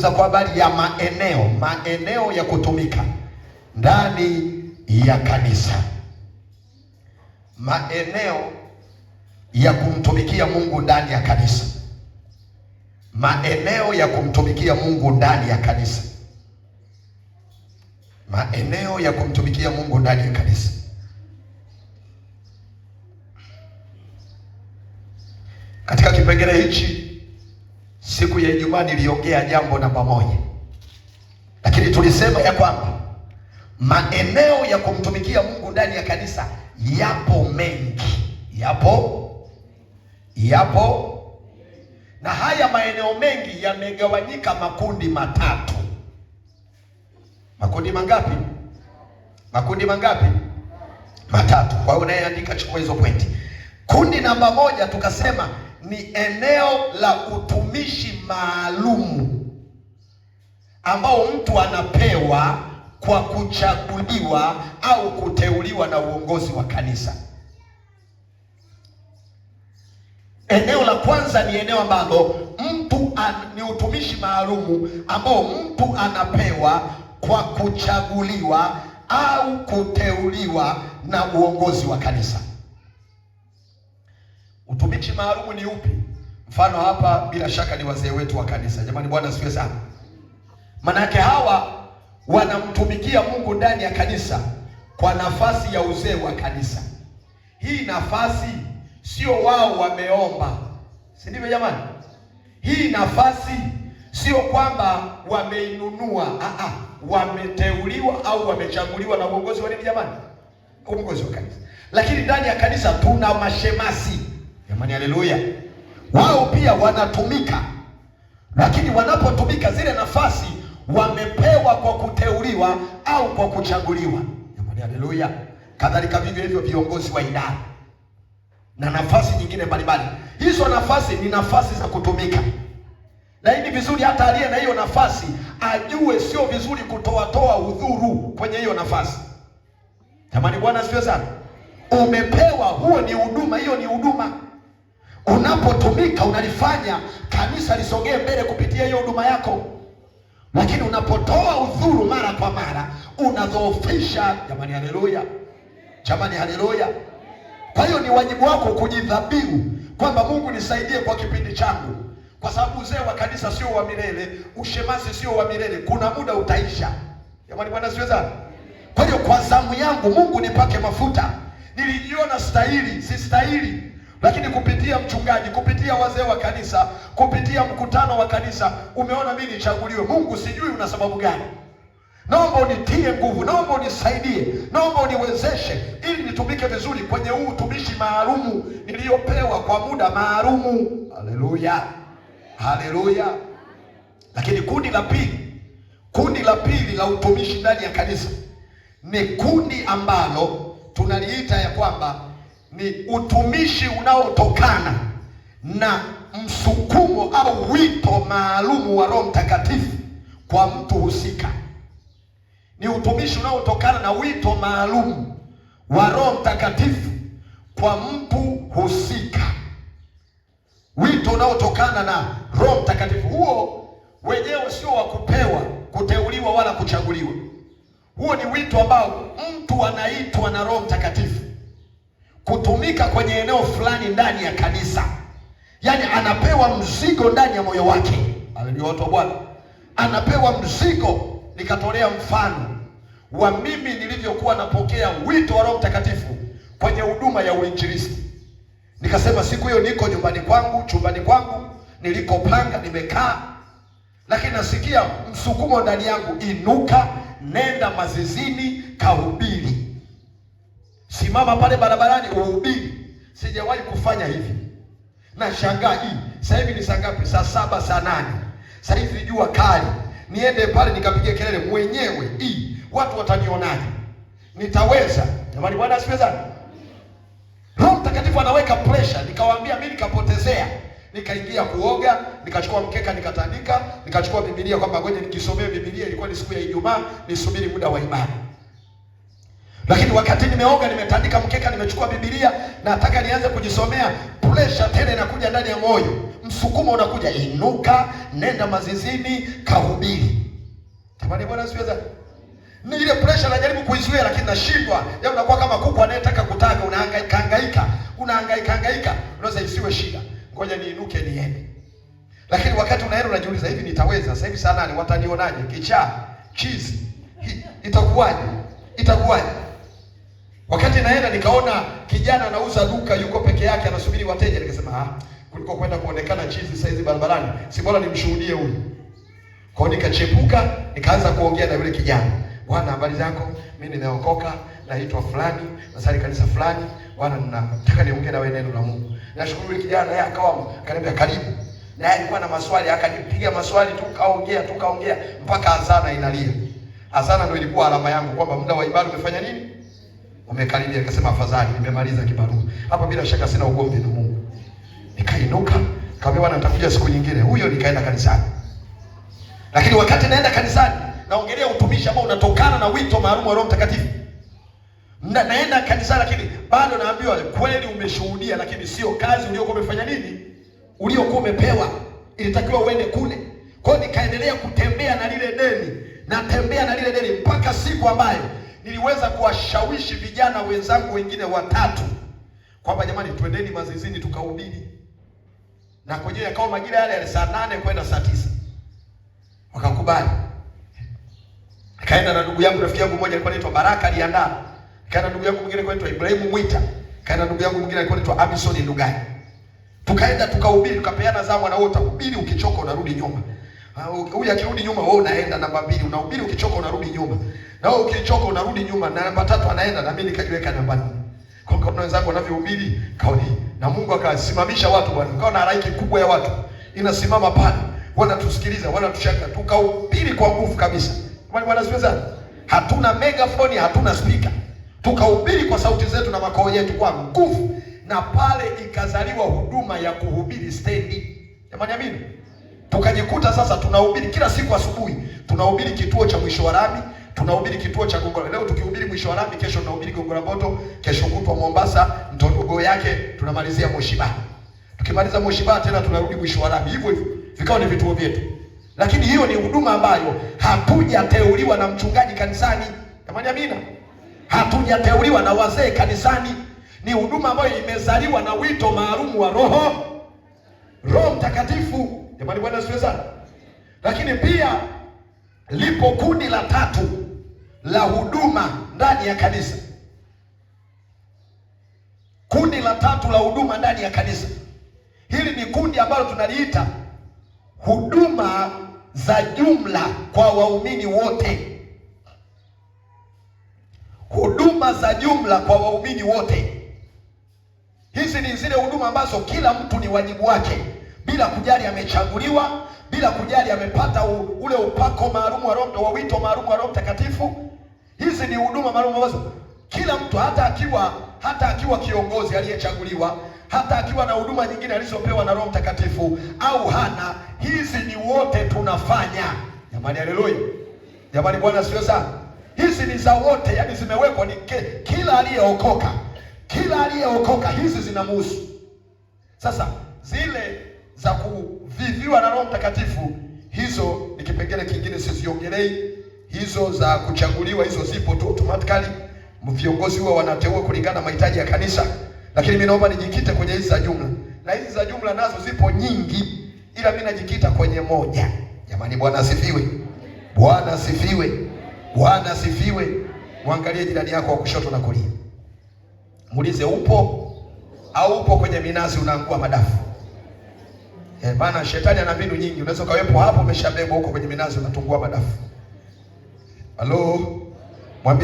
Kwa habari ya maeneo, maeneo ya kutumika ndani ya kanisa, maeneo ya kumtumikia Mungu ndani ya kanisa, maeneo ya kumtumikia Mungu ndani ya kanisa, maeneo ya kumtumikia Mungu ndani ya kanisa. Katika kipengele hichi siku ya Ijumaa niliongea jambo namba 1, lakini tulisema ya kwamba maeneo ya kumtumikia Mungu ndani ya kanisa yapo mengi, yapo, na haya maeneo mengi yamegawanyika makundi matatu. Makundi mangapi? Makundi mangapi? Matatu. Kwa hiyo unayeandika chukua hizo pointi. Kundi namba 1 tukasema ni eneo la utumishi maalumu ambao mtu anapewa kwa kuchaguliwa au kuteuliwa na uongozi wa kanisa. Eneo la kwanza ni eneo ambalo mtu ni utumishi maalumu ambao mtu anapewa kwa kuchaguliwa au kuteuliwa na uongozi wa kanisa. Utumishi maalumu ni upi? Mfano hapa bila shaka ni wazee wetu wa kanisa. Jamani, Bwana asifiwe sana. Manake hawa wanamtumikia Mungu ndani ya kanisa kwa nafasi ya uzee wa kanisa. Hii nafasi sio wao wameomba, si ndivyo jamani? Hii nafasi sio kwamba wameinunua, wameteuliwa au wamechaguliwa na uongozi wa nini jamani? Uongozi wa kanisa. Lakini ndani ya kanisa tuna mashemasi. Jamani, haleluya. Wao pia wanatumika, lakini wanapotumika zile nafasi wamepewa kwa kuteuliwa au kwa kuchaguliwa. Jamani, haleluya. Kadhalika vivyo hivyo viongozi wa idara na nafasi nyingine mbalimbali. Hizo nafasi ni nafasi za kutumika. Na hii ni vizuri hata aliye na hiyo nafasi ajue sio vizuri kutoatoa udhuru kwenye hiyo nafasi. Jamani, Bwana asifiwe sana. Umepewa, huo ni huduma, hiyo ni huduma. Unapotumika unalifanya kanisa lisogee mbele kupitia hiyo huduma yako. Lakini unapotoa udhuru mara kwa mara unadhoofisha. Jamani, haleluya. Jamani, haleluya. Kwa hiyo ni wajibu wako kujidhabihu kwamba Mungu nisaidie kwa kipindi changu, kwa sababu uzee wa kanisa sio wa milele, ushemasi sio wa milele, kuna muda utaisha. Jamani, Bwana asifiwe sana. Kwa hiyo kwa zamu yangu Mungu nipake mafuta. Nilijiona stahili, si stahili, lakini kupitia mchungaji, kupitia wazee wa kanisa, kupitia mkutano wa kanisa, umeona mimi nichaguliwe. Mungu, sijui una sababu gani, naomba unitie nguvu, naomba unisaidie, naomba uniwezeshe ili nitumike vizuri kwenye huu utumishi maalumu niliyopewa kwa muda maalumu. Haleluya, haleluya. Lakini kundi la pili, kundi la pili la utumishi ndani ya kanisa ni kundi ambalo tunaliita ya kwamba ni utumishi unaotokana na msukumo au wito maalumu wa Roho Mtakatifu kwa mtu husika. Ni utumishi unaotokana na wito maalumu wa Roho Mtakatifu kwa mtu husika. Wito unaotokana na Roho Mtakatifu huo wenyewe sio wa kupewa, kuteuliwa wala kuchaguliwa. Huo ni wito ambao mtu anaitwa na Roho Mtakatifu kutumika kwenye eneo fulani ndani ya kanisa. Yaani anapewa mzigo ndani ya moyo wake. Haleluya, watu wa Bwana. Anapewa mzigo. Nikatolea mfano wa mimi nilivyokuwa napokea wito wa Roho Mtakatifu kwenye huduma ya uinjilisti. Nikasema siku hiyo niko nyumbani kwangu, chumbani kwangu nilikopanga, nimekaa, lakini nasikia msukumo ndani yangu, inuka, nenda mazizini kahubiri. Simama pale barabarani uhubiri. Sijawahi kufanya hivi. Nashangaa hii. Sasa hivi ni saa ngapi? Saa 7, saa 8. Sasa hivi jua kali. Niende pale nikapige kelele mwenyewe. Hii watu watanionaje? Nitaweza? Jamani, Bwana asifiwe sana. Roho Mtakatifu anaweka pressure. Nikawaambia mimi nikapotezea. Nikaingia kuoga, nikachukua mkeka nikatandika, nikachukua Biblia kwamba ngoja nikisomee Biblia. Ilikuwa ni siku ya Ijumaa, nisubiri muda wa ibada. Lakini wakati nimeoga, nimetandika mkeka, nimechukua Biblia, nataka nianze kujisomea, pressure tena inakuja ndani ya moyo. Msukumo unakuja, inuka, nenda mazizini, kahubiri. Jamani, Bwana siweza. Ni ile pressure najaribu kuizuia lakini nashindwa. Yaani unakuwa kama kuku anayetaka kutaga, unahangaika hangaika, unahangaika hangaika. Unaweza isiwe shida. Ngoja niinuke niende. Lakini wakati unaenda unajiuliza, hivi nitaweza? Sasa hivi saa nane watanionaje? Kichaa, chizi. Itakuwaje? Itakuwaje? Wakati naenda nikaona kijana anauza duka, yuko peke yake anasubiri wateja, nikasema kuliko kwenda kuonekana chizi sasa hizi barabarani, si bora nimshuhudie huyu. Kwa hiyo nikachepuka, nikaanza kuongea na yule kijana. Bwana, habari zako? Mimi nimeokoka, naitwa fulani, nasali kanisa fulani. Bwana, nataka niongee na wewe neno la Mungu. Nashukuru yule kijana naye akawa akaniambia karibu. Naye alikuwa na maswali, akanipiga maswali, tukaongea mpaka azana inalia. Azana ndio ilikuwa alama yangu kwamba muda wa ibada umefanya nini? Umekaribia. Nikasema afadhali nimemaliza kibarua. Hapa bila shaka sina ugomvi na Mungu. Nikainuka, nikamwambia Bwana nitakuja siku nyingine. Huyo nikaenda kanisani. Lakini wakati naenda kanisani, naongelea utumishi ambao unatokana na wito maalum wa Roho Mtakatifu. Naenda kanisani lakini bado naambiwa kweli umeshuhudia, lakini sio kazi uliyokuwa umefanya nini? Uliokuwa umepewa. Ilitakiwa uende kule. Kwa hiyo nikaendelea kutembea na lile deni, natembea na lile deni mpaka siku ambayo niliweza kuwashawishi vijana wenzangu wengine watatu kwamba jamani, twendeni mazizini tukahubiri. Na kwenyewe yakawa majira yale yale saa 8 kwenda saa 9. Wakakubali. Nikaenda na ndugu yangu, rafiki yangu mmoja alikuwa anaitwa Baraka Liandala. Nikaenda na ndugu yangu mwingine alikuwa anaitwa Ibrahimu Mwita. Nikaenda na ndugu yangu mwingine alikuwa anaitwa Abison Ndugai. Tukaenda tukahubiri, tukapeana zamu, na wewe utahubiri ukichoka unarudi nyuma. Huyu akirudi nyuma wewe unaenda namba 2, unahubiri ukichoka unarudi nyuma. Na wewe ukichoka unarudi nyuma, na namba 3 anaenda, na mimi nikajiweka namba 4. Kwa hiyo wenzangu wanavyohubiri kauli, na Mungu akasimamisha watu bwana. Kaona na halaiki kubwa ya watu inasimama pale, wanatusikiliza, wanatushaka. Tukahubiri kwa nguvu kabisa. Bwana siweza. Hatuna megaphone, hatuna speaker. Tukahubiri kwa sauti zetu na makao yetu kwa nguvu, na pale ikazaliwa huduma ya kuhubiri stendi. Jamani, amini. Tukajikuta sasa tunahubiri kila siku asubuhi, tunahubiri kituo cha mwisho wa lami, tunahubiri kituo cha Gongo. Leo tukihubiri mwisho wa lami, kesho tunahubiri Gongo la Mboto, kesho kutwa Mombasa, Mtondogo yake tunamalizia Moshi Bar. Tukimaliza Moshi Bar tena tunarudi mwisho wa lami, hivyo hivyo. Vikao ni vituo vyetu. Lakini hiyo ni huduma ambayo hatujateuliwa na mchungaji kanisani. Jamani, amina. Hatujateuliwa na wazee kanisani. Ni huduma ambayo imezaliwa na wito maalum wa Roho Mtakatifu. Jamani, Bwana asifiwe sana. Lakini pia lipo kundi la tatu la huduma ndani ya kanisa. Kundi la tatu la huduma ndani ya kanisa. Hili ni kundi ambalo tunaliita huduma za jumla kwa waumini wote. Huduma za jumla kwa waumini wote. Hizi ni zile huduma ambazo kila mtu ni wajibu wake, bila kujali amechaguliwa, bila kujali amepata ule upako maalum wa Roho, wa wito maalum wa Roho Mtakatifu. Hizi ni huduma maalum ambazo kila mtu, hata akiwa kiongozi aliyechaguliwa, hata akiwa na huduma nyingine alizopewa na Roho Mtakatifu au hana, hizi ni wote tunafanya. Jamani, haleluya. Jamani, Bwana sio sana. Hizi ni za wote, yani zimewekwa ni kila aliyeokoka. Kila aliyeokoka hizi zinamhusu. Sasa zile za kuviviwa na Roho Mtakatifu hizo ni kipengele kingine, siziongelei. Hizo za kuchaguliwa hizo zipo tu automatically, viongozi huwa wanateua kulingana na mahitaji ya kanisa. Lakini mimi naomba nijikite kwenye hizi za jumla, na hizi za jumla nazo zipo nyingi, ila mimi najikita kwenye moja. Jamani, Bwana asifiwe. Bwana asifiwe. Bwana asifiwe. Mwangalie jirani yako wa kushoto na kulia, muulize upo au upo kwenye minazi unaangua madafu? Bana, shetani ana mbinu nyingi. Unaweza ukawepo hapo umeshabebwa huko kwenye minazi unatungua madafu. Halo?